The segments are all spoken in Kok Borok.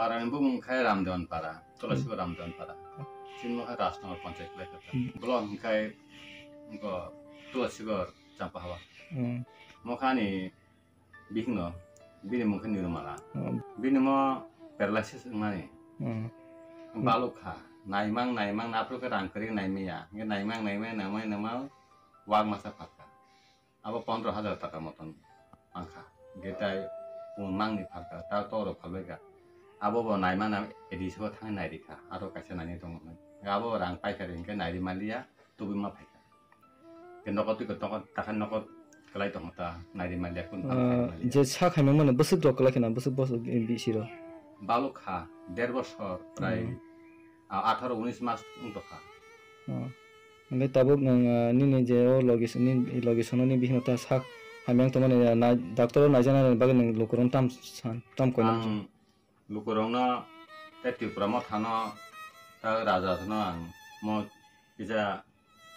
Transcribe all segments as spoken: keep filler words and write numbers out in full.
Parani bumung khai Ramdewan Para, Tulasigo Ramdewan Para. Chini mokha Rajnagar Panchayat lai kha. Hmm. Block hwnkhe go Tulasigo Champahawa. Hmm. Mokhani bihikno bini mungkhe Nirumala. Hmm. Bini mo paralysis wngmani. Hmm. Baluk kha. Naimang, naimang, naphru khe rang kwrwi naimaya. Hwnkhe naimang, naimang, naimang, naimang, wak masa phatkha. Abo pondro hajar taka moton mangkha. Hwnkhe tai mangni phatkha, ta toro phalbaikha. Abo bo naimana A D C o thangwi nairikha. Aro kaisa naini tongo hwnwi. Abo rang paikha re hwnkhe nairi manliya, tubui ma phaikha. Ke nokot twi ko tokot takhan nokot kwlai tongkha ta, nairi manliya, kun tang Ah, nairi manliya. Je sa khaimang mano bwswk rok kwlai khna, bwswk bosor bisi rok. Baluk kha, der bosor prai, Hmm. ah, atharo unis mas wng tokha. Oh. Hwnkhe tabuk nwng, ah, nini je o logi, nini logi sono ni bihikno ta sak hamya wng tongmani, ah, nai-, doctor o naijana bagwi nwng lukurok tam san, tam koinai? Ang lukurokno tei Tripura mothano, ta raja no ang mo kisa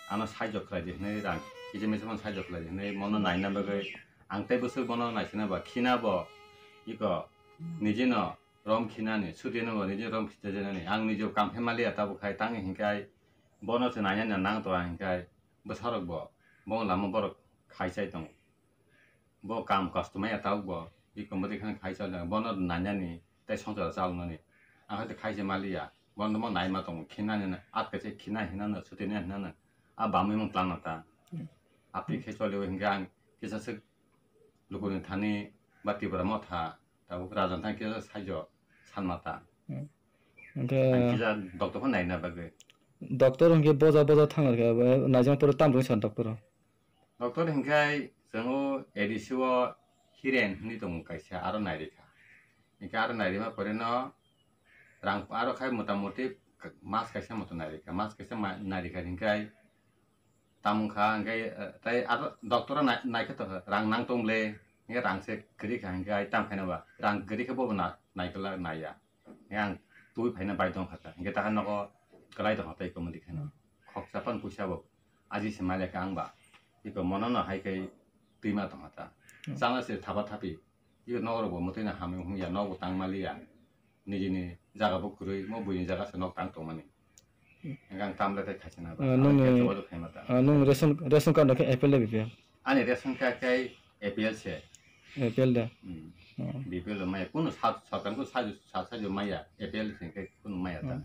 ano saijo khlai di hwnwi, rang kisa misa phano saijo khlai di hwnwi, mono naina bagwi ang tei bwswk bono naisina ba khina bo iko nijino rom khinani, sudino bo nijino rom khita jenani, ang nijo kam phe maliya tabuk khai tangi hinkai bono se nainani nang tongo hinkai bwsarok bo, bo lama borok khai chai tongo. Bo kam kosto maya tabuk bo, iko mwtwi kheno khai chai tongo, bono nainani tei songsar chalnani. Ang hai khai se maliya, bono mo naima tongo, khinani at kaisa khina hinano, sudino hinano, a bamwi mung tlangna ta. Hmm. Apni khe choliwi hinkhe ang kisa swk lukuni thani ba Tripura motha, tabuk rajan thani kisa saijo sanma ta. Hmm. Hwnkhe ang kisa doctor phano naina bagwi. Doctor hwnkhe boja boja thang rwkhe, naijak pore tam rwngsa doctor o. Doctor hwnkhe chwng o A D C o Hiren hwnwi tongo kaisa, aro nairikha. Hwnkhe aro nairima pore no rang aro khai mota moti mas kaisa moto nairikha, mas kaisa ma-, nairikha hwnkhe tamo wngkha, hwnkhe, eh, tei aro doctor o nai-, naikhe tongkha, rang nang tong le, hwnkhe rang se kwrwi kha, hwnkhe ai tamo khaino ba, rang kwrwi khe bobo na-, naikhe la naiya. Hwnkhe ang twi phaina bai tong kha ta, hwnkhe takha nogo kwlai tong kha ta, iko mwtwi khaino. Khoksa pan puisa bo aji se mai kha ang ba, iko mono no hai khe twima tong kha ta. Hmm. Chana se thapa thapi. Iko nogo rok bo mwtwi no hamya hung ya, nogo tang maliya. Nijini jaga bo kwrwi, mo buini jaga se nok tang tongmani. Hmm. Hwnkhe ang tamle tei khaisana ba. Ah, nungni, ah, nung ration, ration card no khe A P L de B P L? Ani ration card khe A P L se. A P L de? Hmm. Oh. B P L maya, kunu sat, sarkar kunu saju, sat saju maya, A P L se khe kunu maya ta. Hmm.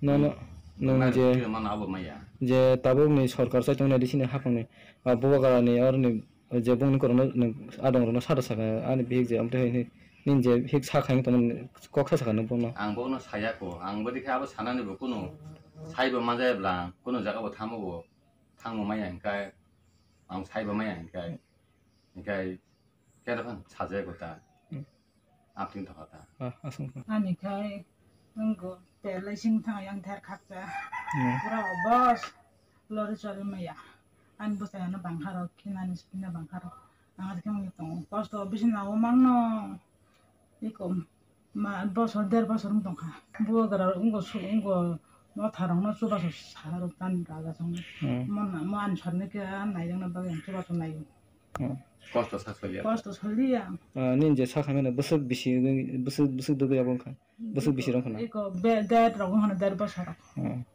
No, no, nung je, mano abo maya. Je tabuk ni sarkar chai tongnai di sini haphang ni, ah, Bubagra ni, or ni, je bongni korokno nwng adong rokno sado saka, ani bihik je, omo twi hai nini je hik sa khaing tongmani kok sa saka nwng bono? Ang bono saya ko, ang bwdikhe abo sanani bo kunu saibo manjaya bwla, kunu jaga bo thamo bo, thangbo maya hinkai, ang saibo maya hinkai, hinkai, kero khan sajaya ko ta. Hmm. Apni tongkha ta. Ah, aswk. Ani khai wngkha, tei laising thang yang ther khakcha. Hmm. Pura obos lori chori maya. Ani bwsai ano bangkha rok, khinani sikina bangkha rok. Ang khe wngwi tongo. Kosto bisi nago mangno. Iko ma bosor der bosor wng tongkha. Bubagra wngkha su wngkha motha rokno chubachu sa rok tan raja song. Hmm. Mo na mo ani sarni khe naijakna bagwi ang chubachu naiyo. Hmm. Kosto sa soliya. Kosto soliya. Ah, nini je sa khaimani bwswk bisi, bwswk, bwswk dugwi abo wngkha. Bwswk bisi rok khna? Iko be-, date rok wngkha der bosor rok. Hmm.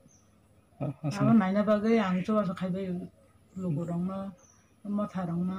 Ah, abo aswk. Naina bagwi ang chubachu khaibai lukurokno, motha rokno.